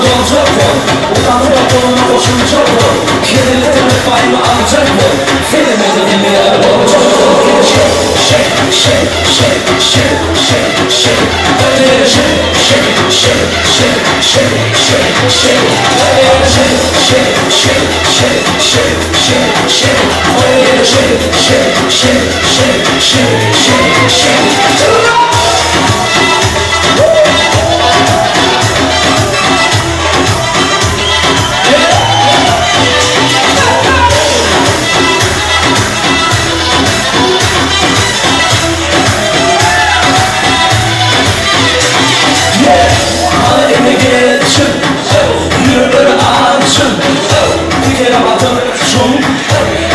doljak bol Utanyp goluna goşuljak bol Hezil etip paýymy aljak bol Senem edil hemme ýaly boljak bol Shake, shake, shake, shake, shake, shake, shake Shake, shake, shake, shake, shake, shake, shake Shake, shake, shake, shake, shake, shake, shake Shake, shake, shake, shake, shake, shake, shake. Hany indi geçiň, ýürekleri açyň, Pikire batyp çuň,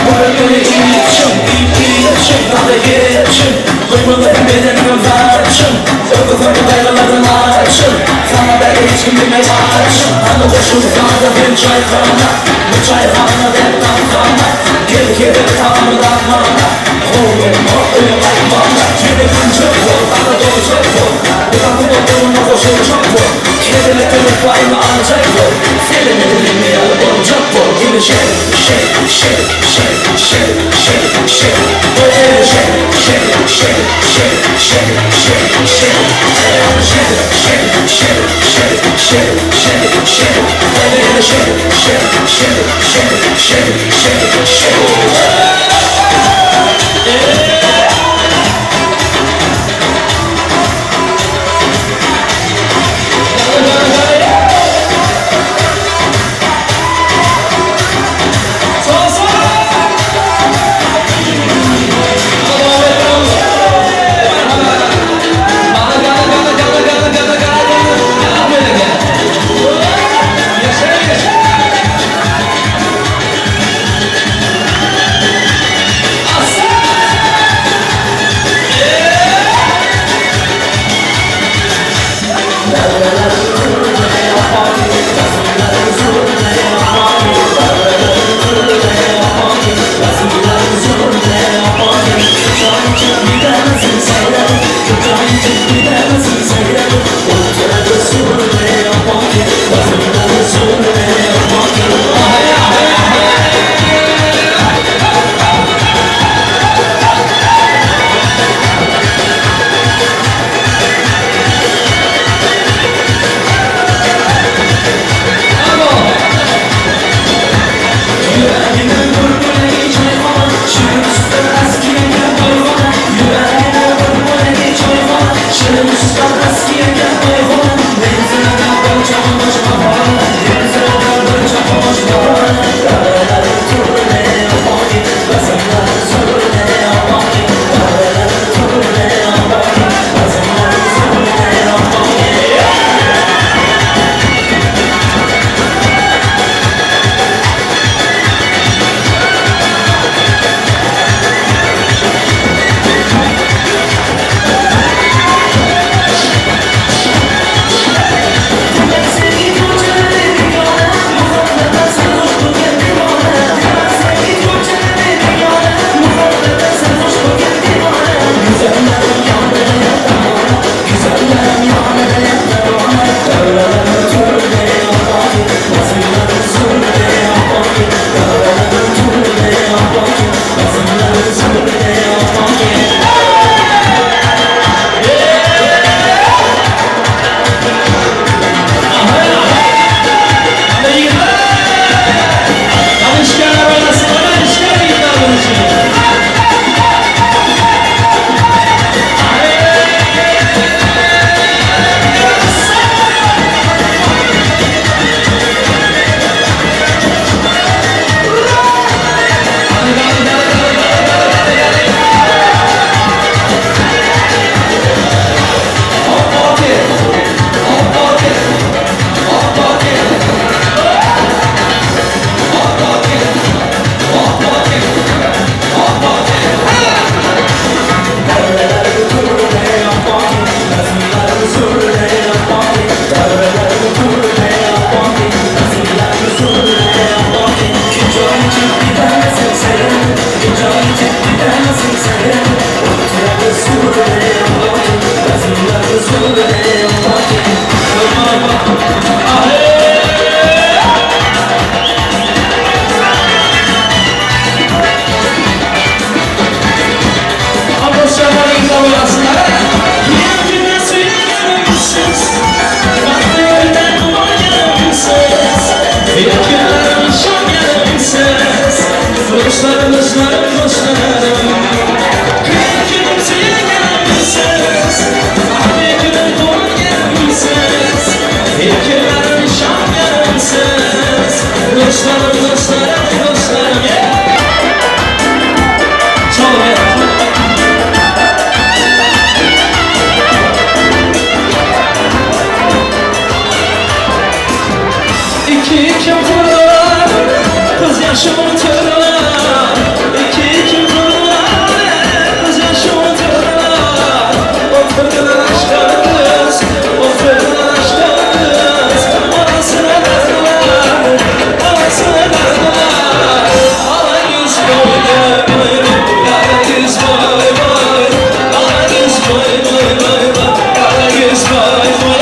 Görekleri içiň, içiň, Zada geçiň, Duýgularym bedeniňem saçyň, Öňki-soňky gaýgylardan açyň, Saňa bärde hiç kim bilmez açyň, Hany goşul saza sen çaýhana, Bu çaýhana däl tamhana, Gel hezil tagamy datmana, Howlukma öýe gaýtmana, Ýene günjek bol, saňa doljak bol, Uzakly dostuňa goşuljak bol, Hezil etdirip paýyňy aljak bol, Senem edil hemme ýaly boljak bol, Indi şek, şek, şek, şek, şek, şek, şek, Şek, şek, şek, şek, şek, şek, şek, Şek, şek, şek, şek, şek, şek, şek, Şek, şek, şek, şek, şek, şek, şek. Dostlarym, dostlarym, dostlarym, yeah! Çalın, yeah. İki kim turdular, kız yaşımı turdular. İki kim turdular, kız yaşımı turdular. Oturdular aşka kız, oturdular aşka kız. Anasına dardılar, anasına dardılar. Ala yüz boy boy boy, kara yüz boy boy. Ala yüz boy boy boy boy, kara yüz boy boy.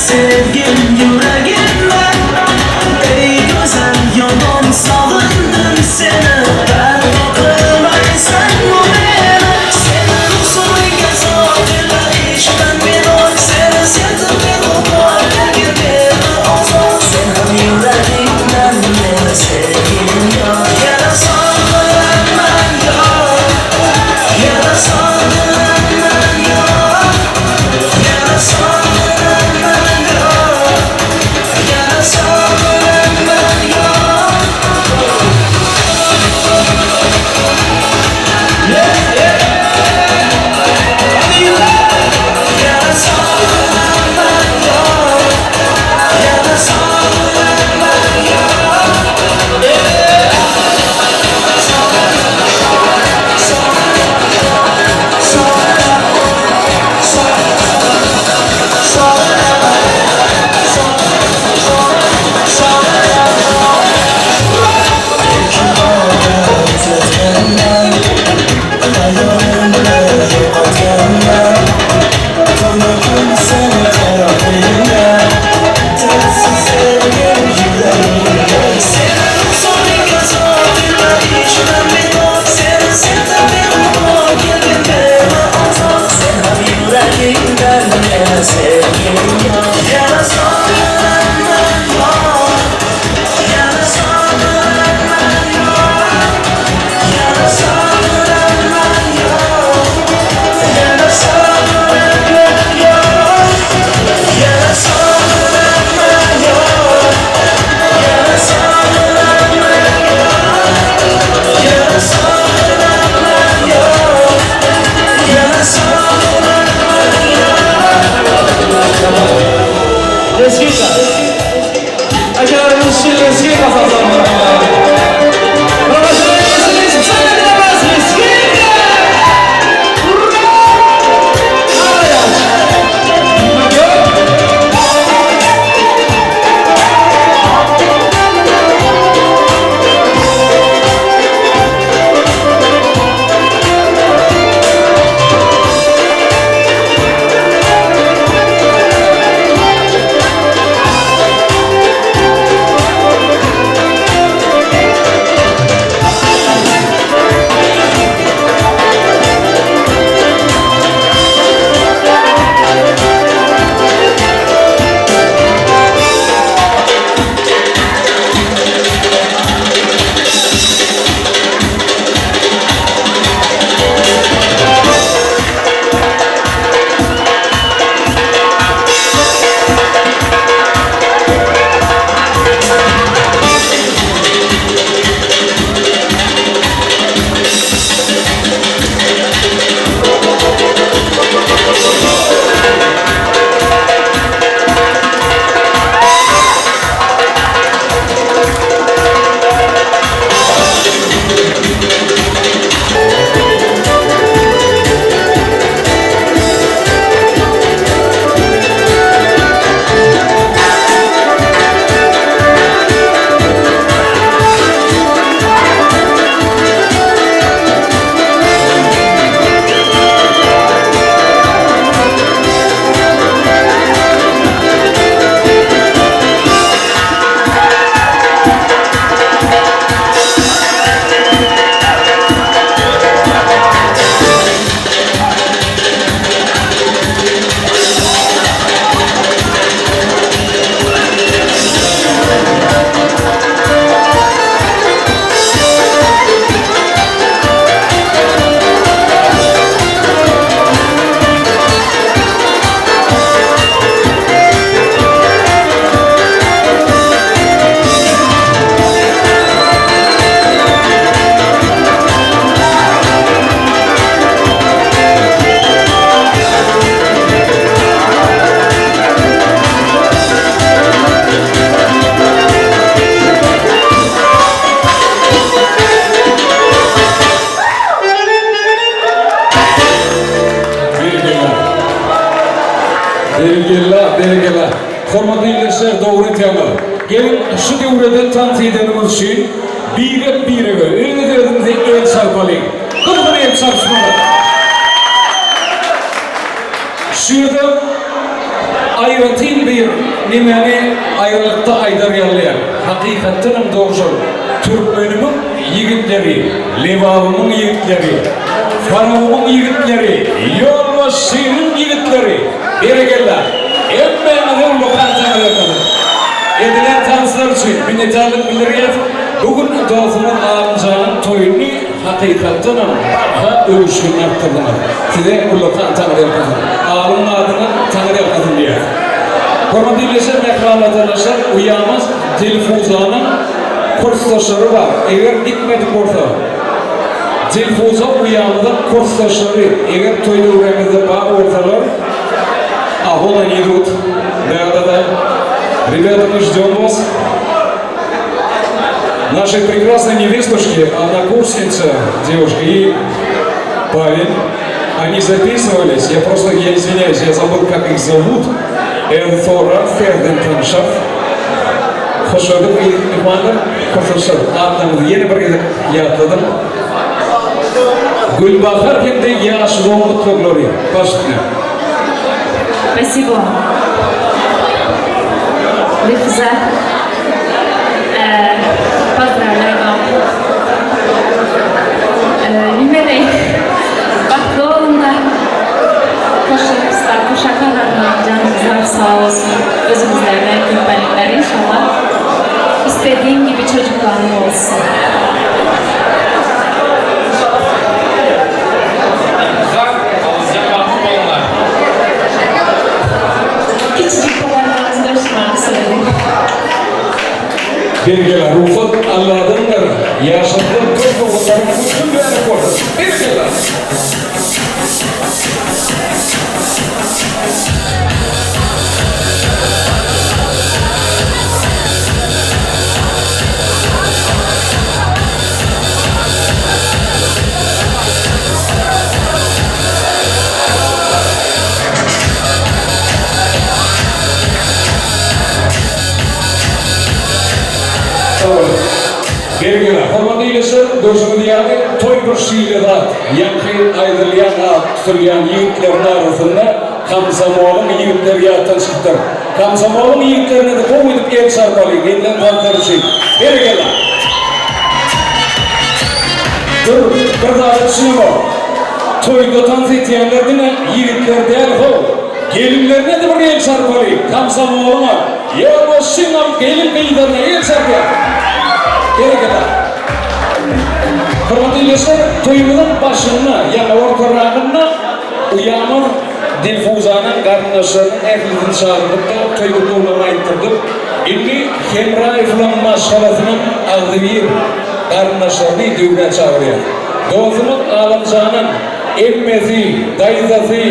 Sevgim ýüregimde Eý gözel ýolum Sagyndym seni Perwa kylmaý sen-u meni Seniň usulyňa zor Diller içden bidor Seni sevdim men ugor Belki meni ozor Sen hem ýüregiňden meni sevgilim ýok Ýene sagynman ýok Ýene sagynman ýok Ýene sagynman ýok Ýene sagynman ýok Ýene sagynman ýok Ýene sagynman ýok Berekella, berekella. Hormatly ildeşler, dogry aýtýaňyz. Geliň, şu döwrede tans edenimiz üçin birek-birege, öz-özümize el çarpalyň. Gyzgyn el çarpyşmalar. Şu ýerde. aýratyn bir nemäni aýralykda aýdar ýaly, hakykatdanam dogry şol, türkmenimiň ýigitleri, Lebabymyň ýigitleri, Farabymyň ýigitleri, Ýolbaşçymyň ýigitleri, berekella! Hemmäňize ullakan taňryýalkasyn! Edilen tanslar üçin minnetdarlyk bildirýäs. Bu gün dostumyz Alymjanyň toýuny hakykatdanam barha öwüşginini artdyrdyňyz. Size ullakan taňryýalkasyn! Alymyň adyndan taňryýalkasyn diýýäs. Hormatly ildeşler, mähriban watandaşlar, uýamyz Dilfuzanyň kursdaşlary bar. Eger gitmedik bolsa, Dilfuza uýamyzyň kursdaşlary eger toý döwräňizde bar bolsalar, a won oni idut. Da da da. Ребята, мы ждем вас. Нашей прекрасной невестушки, однокурсница, девушка и парень, они записывались, я просто, я извиняюсь, я забыл, как их зовут. Элфора Фердентаншаф. Hoş gördük myhmanlar. Kursdaşlar, atlaryňyzy ýene bir gezek ýatladym. Gülbahar hem-de Ýaşulyň gutlaglary baş üstüne. Спасибо вам. Dilfuza, pozdrawляю вам. Nime Bagtly boluňlar. Hoşlaşypslar, hoşakalarlar, janyňyzlar sag bolsun. Özüňizlerde köpelipler inşallah. Istediğim gibi çocuklarım olsun. Sag bolun, bagtly boluňlar. Kiçijik bolanlarymyz görüşmäge söýdüm. Berekella, rugsat Alladandyr, ýaşasyn köp doganlaryň gutly mübärek bolsun. Berekella! Sag boluň. Berekella. Hormatly ildeşler, görşüňiz ýaly, toý bir şile zat. Ýaňky aýdylýan at tutulýan ýigitleriň arasynda komsomolyň ýigitleri ýatdan çykypdyr. Komsomolyň ýigitlerine-de gowy edip el çarpalyň, edilen tanslar üçin. Berekella! Dur, bir zada düşünemok. Toýda tans etýänler diňe ýigitler däl how. Gelinlerine-de bir el çarpalyň, komsomolyňam, ýolbaşçyňam gelin-gyzlaryna el çarpýar. Berekella! Hormatly ildeşler, toýumyzyň başynda, ýaňy ortaragynda uýamyz Dilfuzanyň garyndaşlarynyň ählisini çagyrdyk-da, toý gutlaglaryny aýtdyrdyk. Indi Hemraýewlaryň maşgalasynyň agzybir garyndaşlaryny döwrä çagyrýas. Dostumyz Alamjanyň emmesi, daýzasy,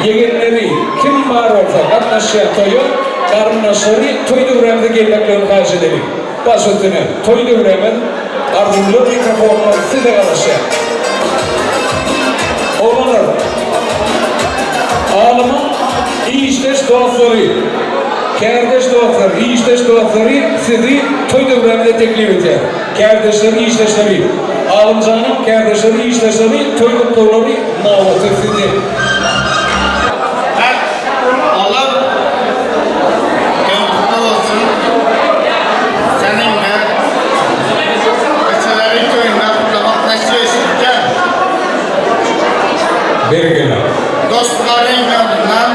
ýegenleri, kim bar bolsa gatnaşýan toýa garyndaşlary toý döwrämize gelmeklerini haýyş edeliň. Baş üstüne, toý döwrämiz arzuwlar mikrofonlar size garaşýar. Oglanlar, alymyň işdeş dostlary, kärdeş dostlary, işdeş dostlary sizi toý döwrämize teklip edýär. Kärdeşleri, işdeşleri, Alymjanyň kärdeşleri, işdeşleri toý gutlaglary nobaty sizde. Hak olam toýuň gutly bolsun. Seniň-de keçeleriň toýunda gutlamak nesip etsin. Berekella. Dostlaryň adyndan,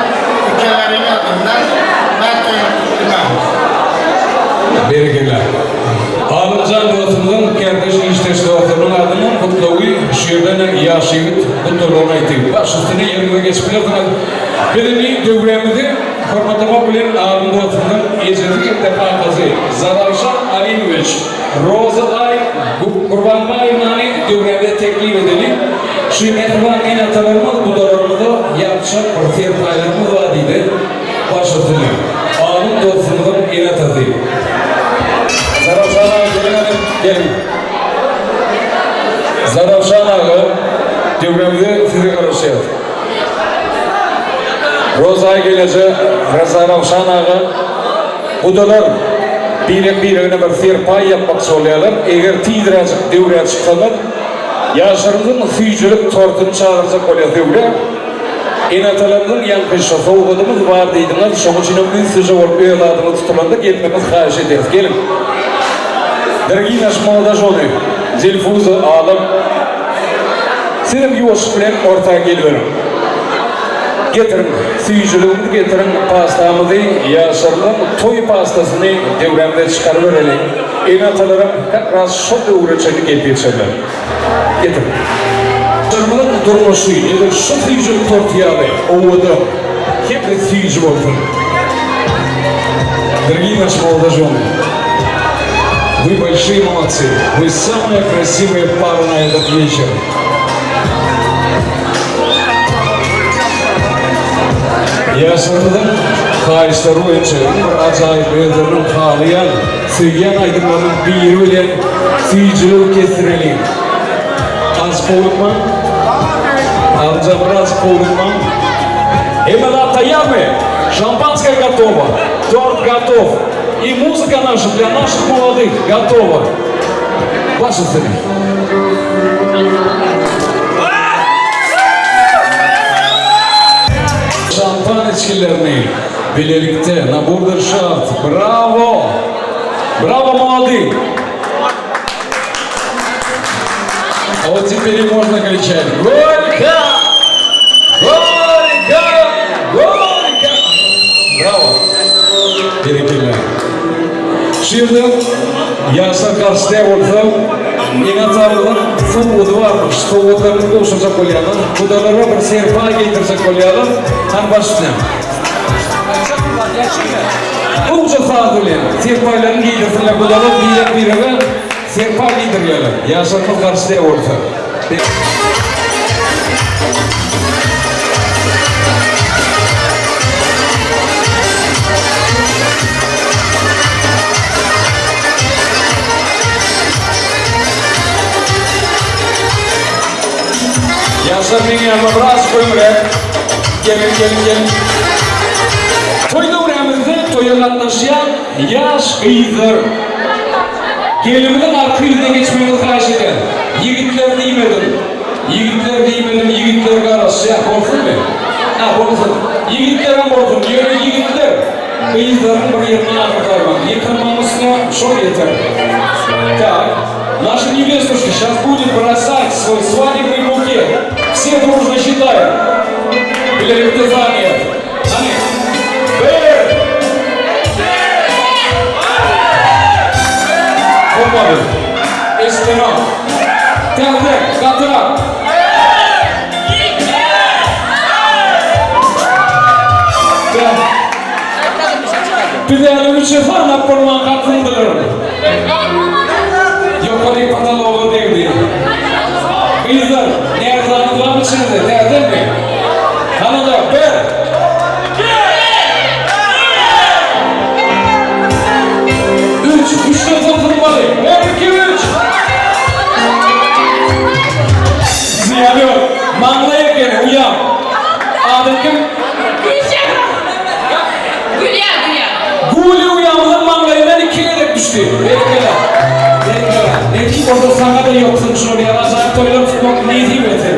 ükeleriň adyndan men toýuňy gutlaýan. Berekella. Alymjan dostumyzyň kärdeş işdeş dostlarynyň adyndan gutlawy şu ýerden ýaş ýigit gutlaglaryny aýtdy. Baş üstüne ýeriňize geçip bilersiňiz. Biz indi döwrämizi hormatlamak bilen alym dostumyzyň ejesi hem-de kakasy Zararşa Alimowiç, Roza Aý Gurbanbaýewnany döwrämize teklip edeli. Şu mähriban ene-atalarymyz gudalarymyza ýapjak bir serpaýlarymyz bar diýdi. Baş üstüne. Alym dostumyzyň ene-atasy. Zarafşan aga geliň hany, geliň. Zarafşan aga, döwrämize size garaşýas. Rozaý geleje Zarafşan aga, gudalar birek-biregine bir serpaý ýapmakçy bolýarlar. Eger tizräjik döwrä çyksaňyz, ýaşlarymyzyň süýjülik tortuny çagyrjak bolýas döwrä. Ene-atalarymyzyň ýaňky şo sowgadymyz bar diýdiňiz, şoň üçinem ünslüje bolup öz adyňyz tutulanda gelmegiňizi haýyş edýäris. Geliň. Дорогие наши молодожены, Dilfuza, Alym, sizem ýuwaşlyk bilen orta geliberiň. Getiriň, süýjüligimizi getiriň, pastamyzy, ýaşlarymyzyň toý pastasyny döwrämize çykarybereliň. Ene-atalaram kak raz şol döwre çenli gelip ýetişerler. Getir. Ýaşlarymyzyň durmuşy edil şu süýjülik torty ýaly owadan hem-de süýji bolsun. Дорогие наши молодожены, вы большие молодцы, вы самая красивая пара на этот вечер. Ýaşlarymyzyň haýyşlary boýunça iň bir ajaýyp özleriniň halaýan, söýýän aýdymlarynyň biri bilen süýjüligi kesdireliň. Az howlukmaň. Alja biraz howlukmaň. Hemme zat taýýarmy? Şampanskaya gotowa, tort gotow i muzyka naşa dla naših molodych gotowa. Baş üstüne. Şampan içgilerini bilelikde na burderşaft. Bravo! Bravo molody! А вот теперь и можно кричать Горько! Горько! Горько! Bravo! Berekella. Şu ýerde ýaşlar garşy bolsa, ene-atalarymyzyň sowgady barmyş. Sowgatlaryny gowşurjak bolýarlar. Gudalara bir serpaý geýdirjek bolýarlar. Hany baş üstüne. Gowja saz bilen serpaýlaryny geýdirsinler gudalar birek-birege serpaý geýdirýärler. Ýaşlarymyz garşy bolsa. Ýaşlar meň ýanyma biraz öňräk geliň geliň geliň. Toý döwrämizde toýa gatnaşýan ýaş gyzlar gelinimiziň arka ýüzüne geçmegiňizi haýyş edýän. Ýigitler diýmedim. Ýigitler diýmedim ýigitler garaşýar bolsunmy? Ha bolsun. Ýigitlerem bolsun ýöne ýigitler gyzlaryň bir ýerine agyrdarmaň. Ýykylmagyň üstüne şol ýeter. Tak. Наша невестушка сейчас будет бросать свой свадебный букет. Все дружно считаем. Bilelikde saniýe. Hany. Bir. Bolmady. Eşidenok. Täze, gatyrak. Bizäni üçe sanap bolman gatyndylar. Ýokary potologa degdi. Gyzlar, närzanyňyz barmy içiňizde? Täzemi? Hany-da, bir! Üç! Üçden soň zyňmaly. Bir, iki, üç! Zyýany ýok. Maňlaý ekeni, uýam. Adyň kim? Gülýär, gülýär. Guli uýamyzyň maňlaýyndan iki gezek düşdi. Berekella. Berekella. Nesip bolsa saňa-da ýoksun şular ýaly ajaýyp toýlar tutmak nesip etsin.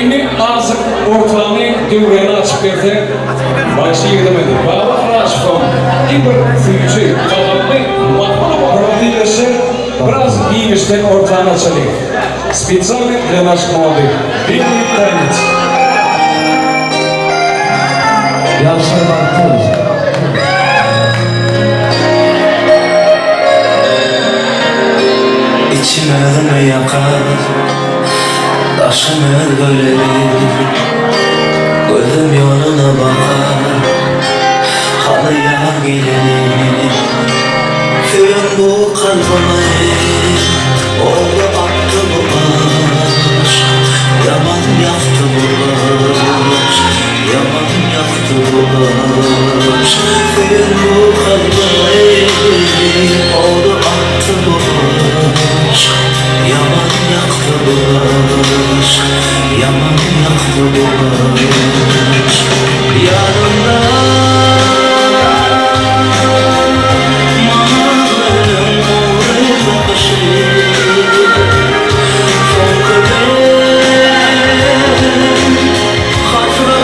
Indi azjyk ortany, döwreni açyp bersek, bagşy ýigidimiz Baba Raşidowyň iň bir süýji, tagamly Hormatly ildeşler, biraz giňişden ortany açalyň. Spesialny dla naših molodych. Belый tanec. Ýaşlar bagtly bolsun. Içim özüme ýakar, daşym özgeleri, Gözüm ýoluna bakar, halaýar geleni. Söýen bu kalbymy oda atdy bu aşk, Ýaman ýakdy bu aşk, ýaman ýakdy bu aşk. Söýen bu kalbymy oda atdy bu aşk, Ýaman ýakdy bu aşk, ýaman ýakdy bu aşk. Ýanymda maňa gülüň ogry bakyşy, Soňky dem hasrat.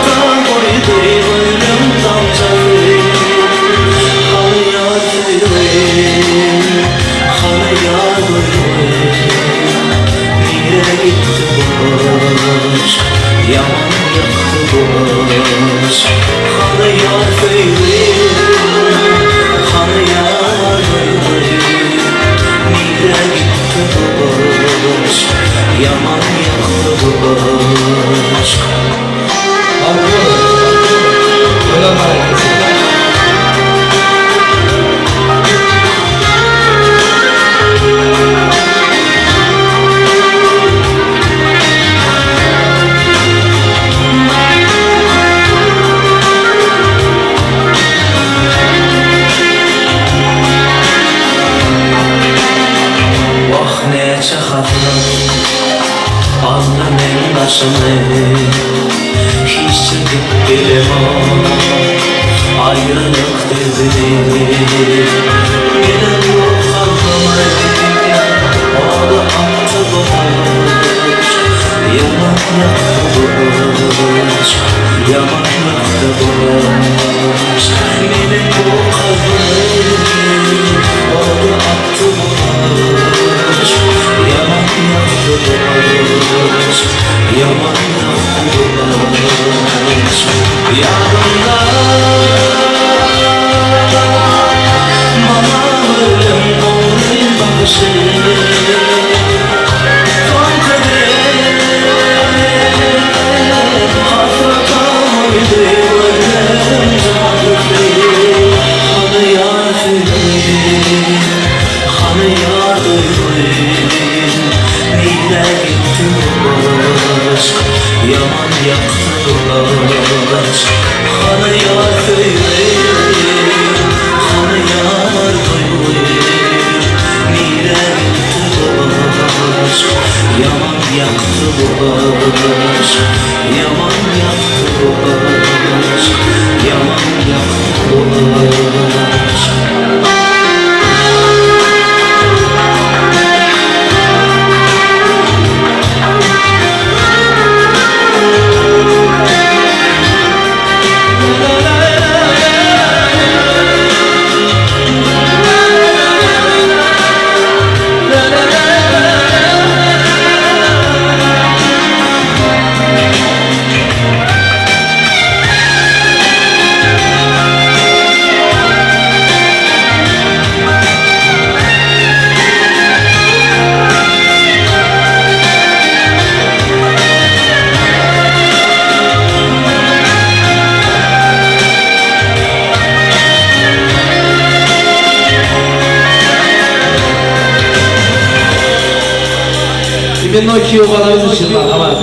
Kiýew balamyz üçin marhamat.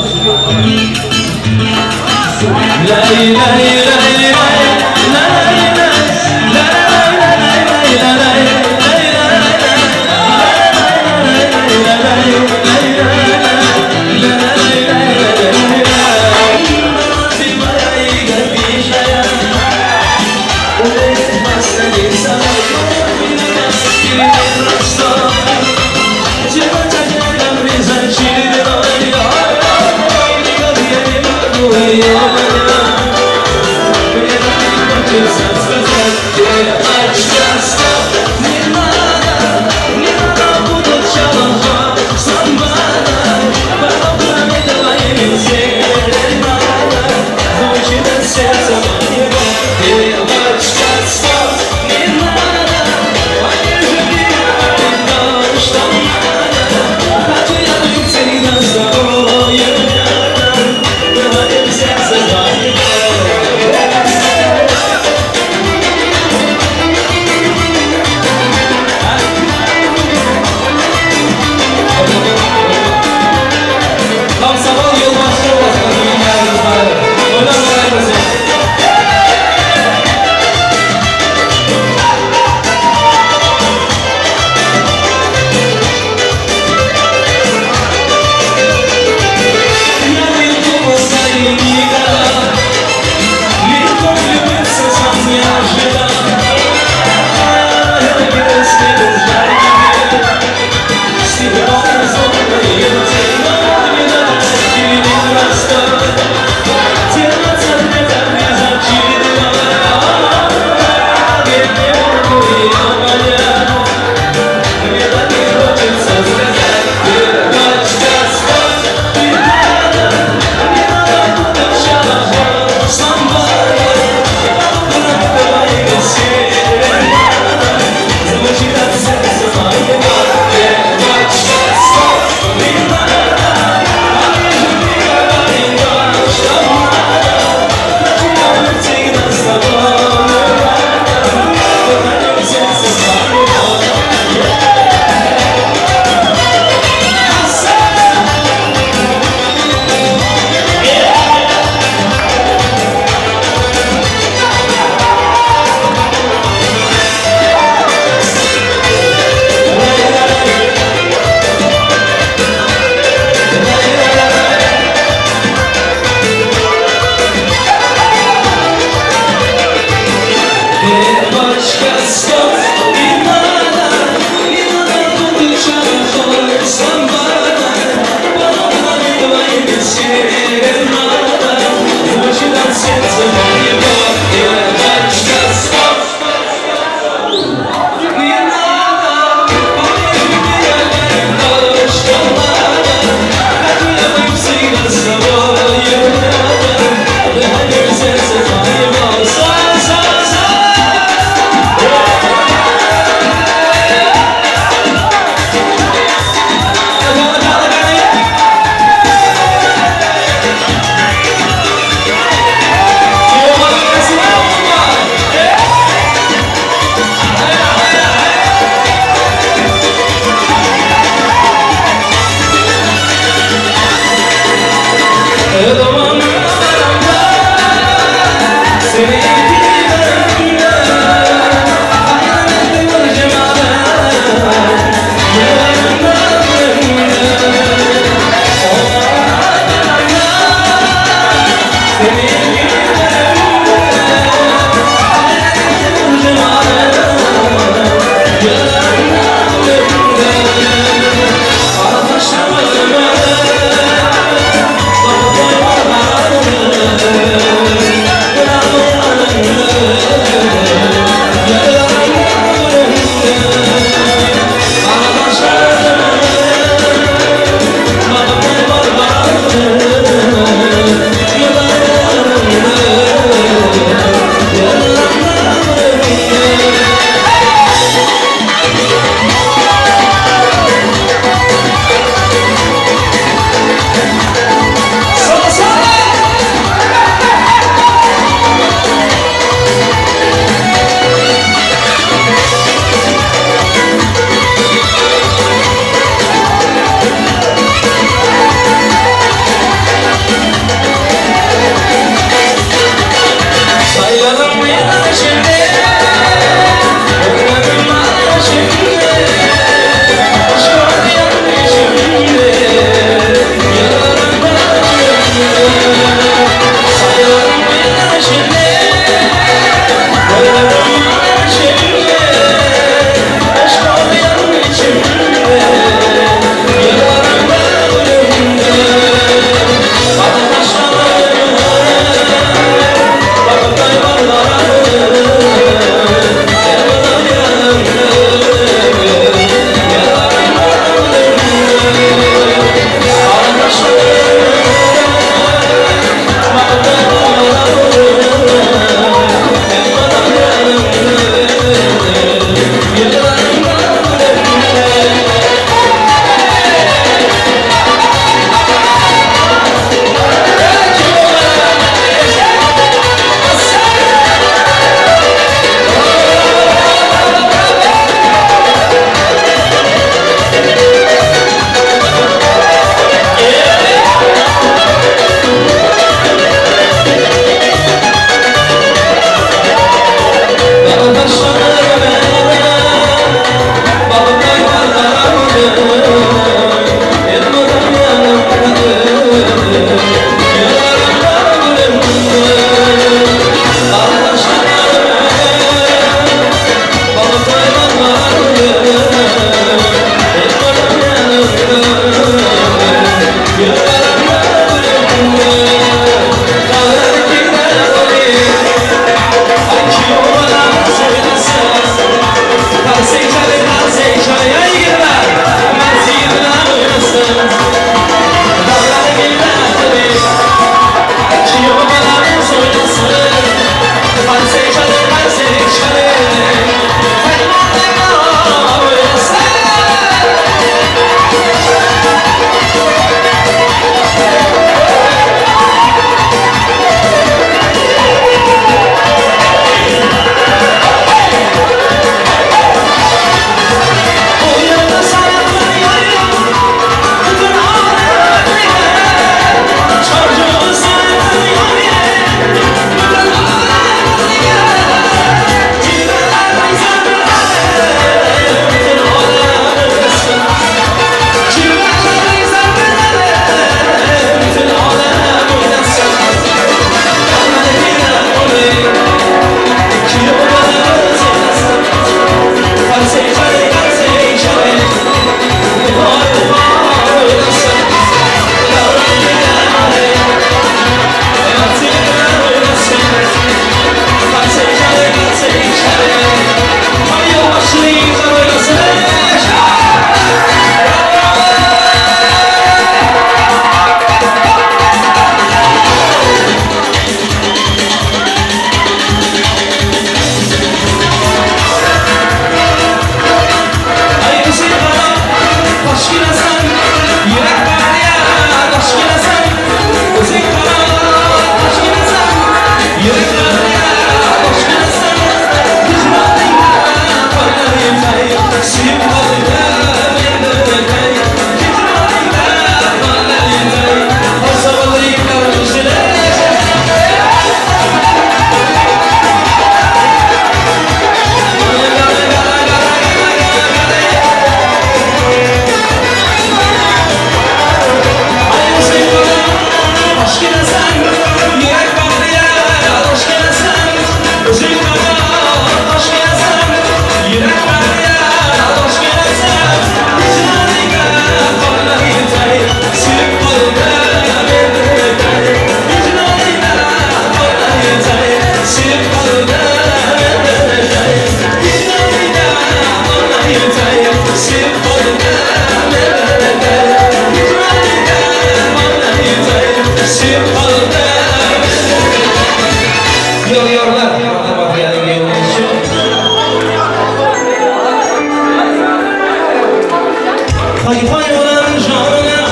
Hay hay bolan janyna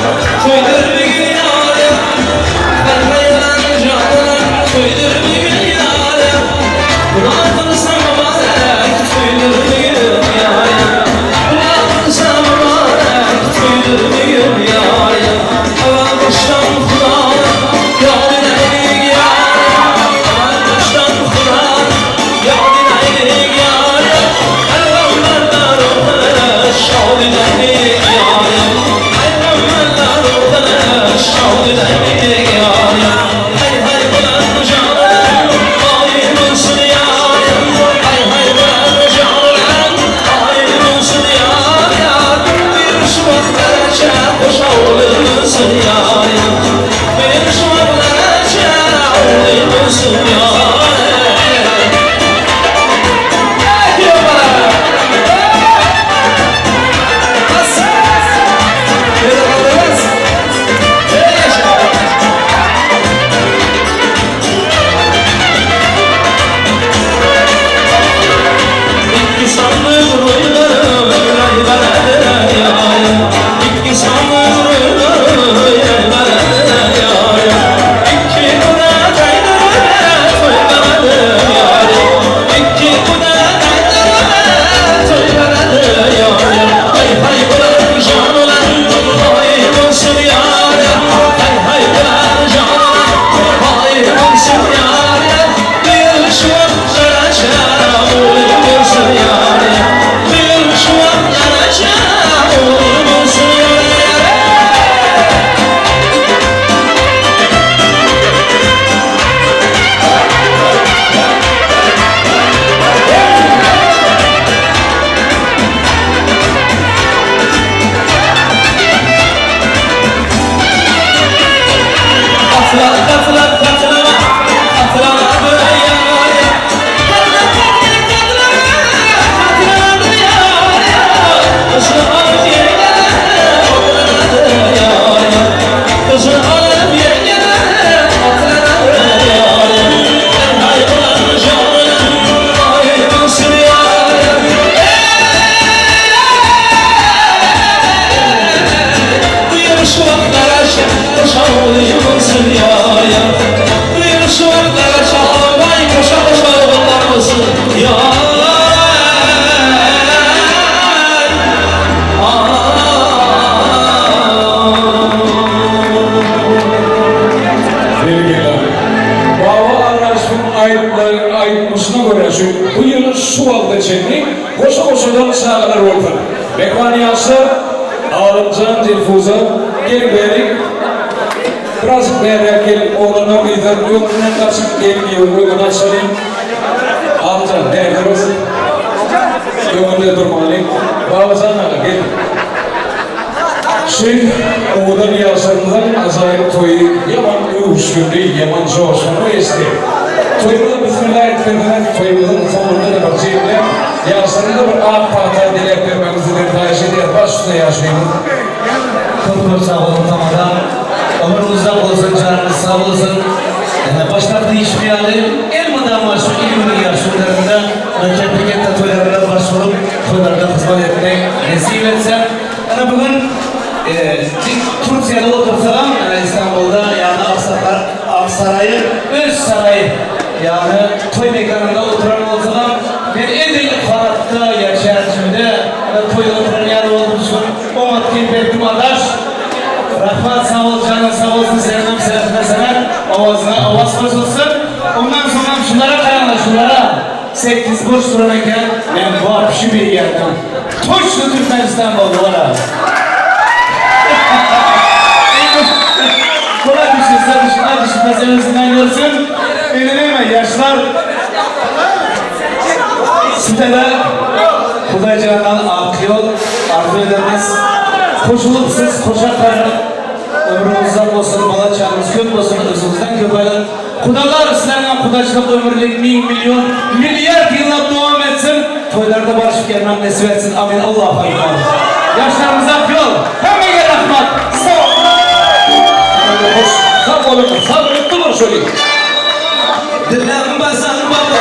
toýdur bugün ýarym Hay hay bolan janyna toýdur bugün ýarym Gulak bolsa mübarek toýdur bugün ýarym Gulak bolsa mübarek toýdur bugün ýarym Awal başdan Hudaýa ýad edäýlik ýarym Awal başdan Hudaýa ýad edäýlik ýarym Pygamberler ruhuny şad edäýlik ýarym Pygamberler ruhuny şad edäýlik ýarym Haý haý bolan janyň aýy bolsun ýarym Haý haý bolan janyň aýy bolsun ýar Bir şu wagtlarça hoşallyk bolsun ýarym Bir şu wagtlarça awly bolsun ýarym. Berekella. Baba Arraşyň aýtmyşyna görä şu bu ýyl şu wagta çenli goşa-goşadan çagalar bolsun. Mähriban ýaşlar, Alymjan, Dilfuza, geliň bärik. Birazjyk bärräk geliň, oglanlar, gyzlar öňünden gaçyp geliň ýoly öňüni açalyň. Alymjan, bäri durus. Öňünde durmalyň. Babajan aga, geliň. Şu owadan ýaşlarymyzyň ajaýyp toýy ýaman öwüşginli, ýaman joşgunly geçdi. Toýumyza bismillah etmediňiz, toýumyzyň soňunda-da bir jemläp, ýaşlarymyza bir ak pata diläp bermegiňizi sizden haýyş edýäris. Baş üstüne ýaşulyňyz. Köp köp sag boluň Tamada. Ömrüň uzak bolsun, janyňyz sag bolsun. Başdaky diýşim ýaly, elmydama şu il-günüň ýagşy günlerinde ketde-ketde toýlarda baş bolup, toýlarda hyzmat etmek nesip etsin. Ana bu gün Türkiýede otursagam, Istanbulda, ýagny Aksakar, Aksaraýyň öz saraýy, ýagny toý mekanynda oturan bolsagam, men edil Farapda ýa Çärjewde toýda oturan ýaly boldum şu gün. Oňat keýp etdim adaş. Rahmat sag bol janyň sag bolsun seniňem sesiňe senet, owazyňa owaz goşulsyn. Ondan soňam şulara garaňlar şulara. Sekizburç duran eken, men wapşi beýgändim. Toçno Türkmenistan boldy wala. Bula düşünse düşüner, düşünmese özünden görsün. Indi näme, ýaşlar sitede Hudaýjandan ak ýol arzuw edermiz. Goşulyp siz goşa garyp, ömrüňiz uzak bolsun, bala-çagaňyz köp bolsun, özüňizden köpelin. Gudalar sizleriňem gudaçylyk ömürlik miň million milliard ýyllap dowam etsin toýlarda barşyp gelmek nesip etsin amin Allahu ekber Ýaşlarymyza ak ýol hemmege rahmat sag Hoş sag boluň saglykda görüşeliň. Dilim basan baba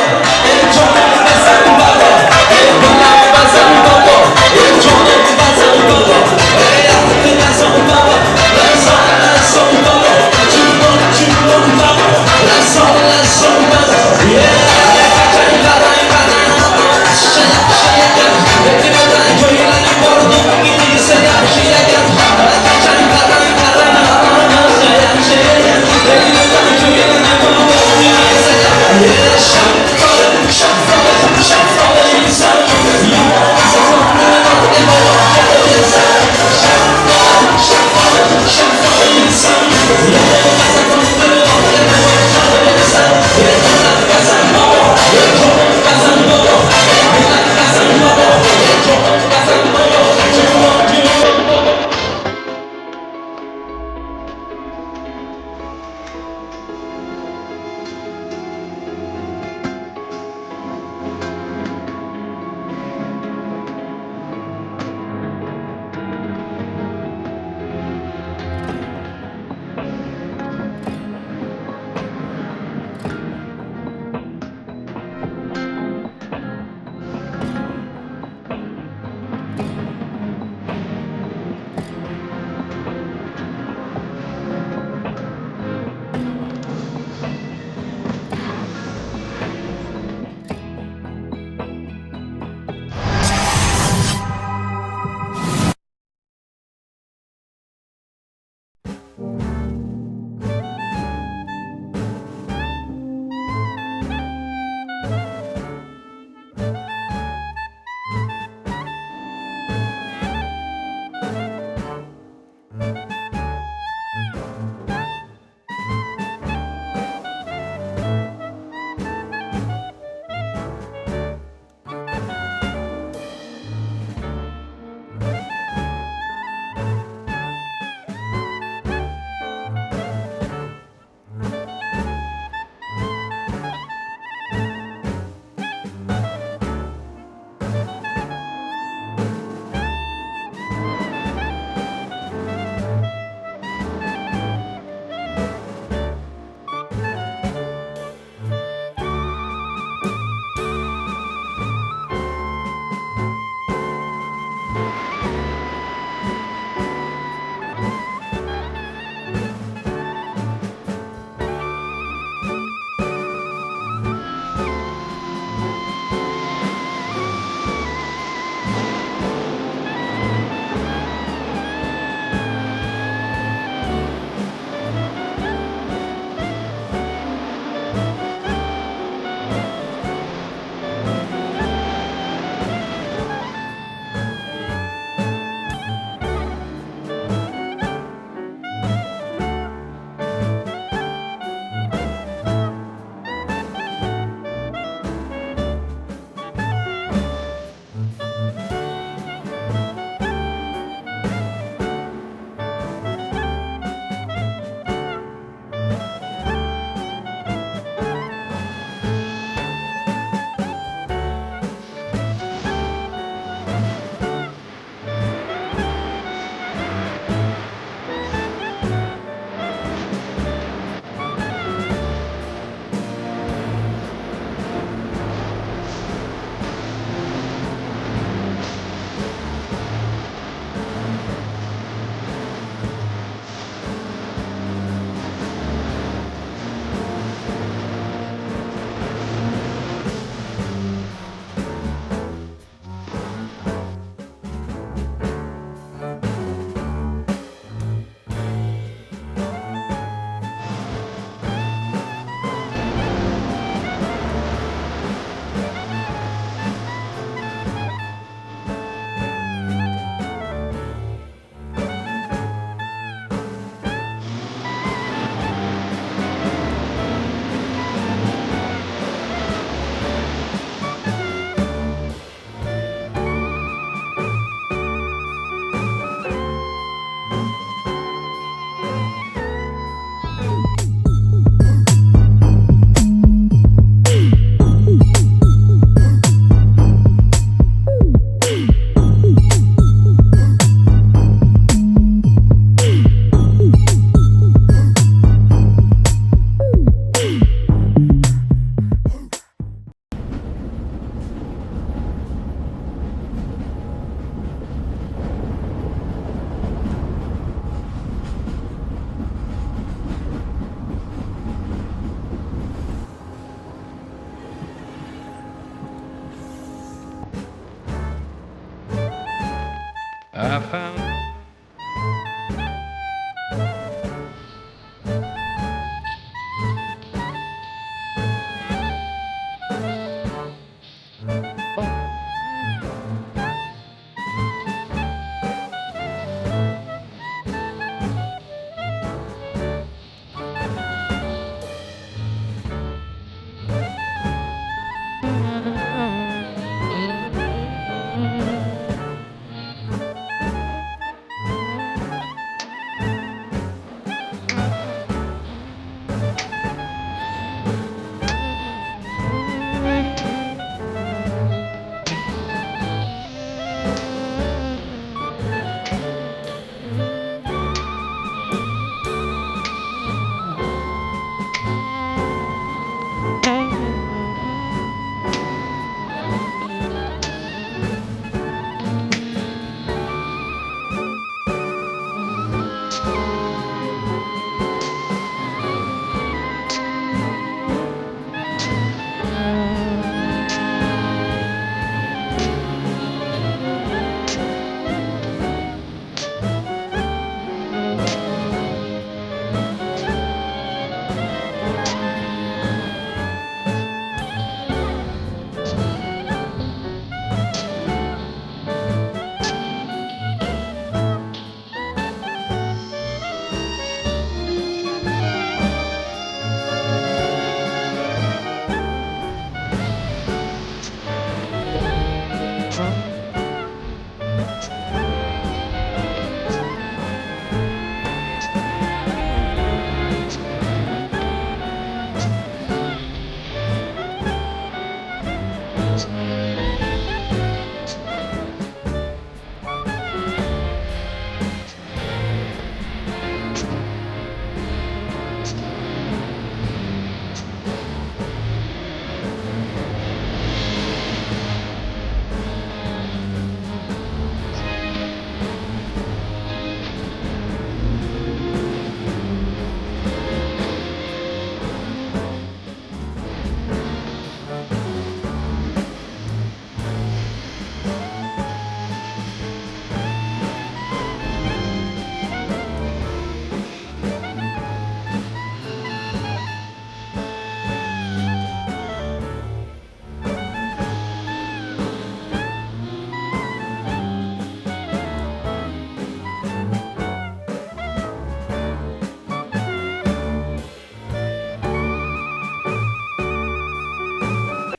ey canım basan baba ey dilim basan baba ey canım basan baba ey. I found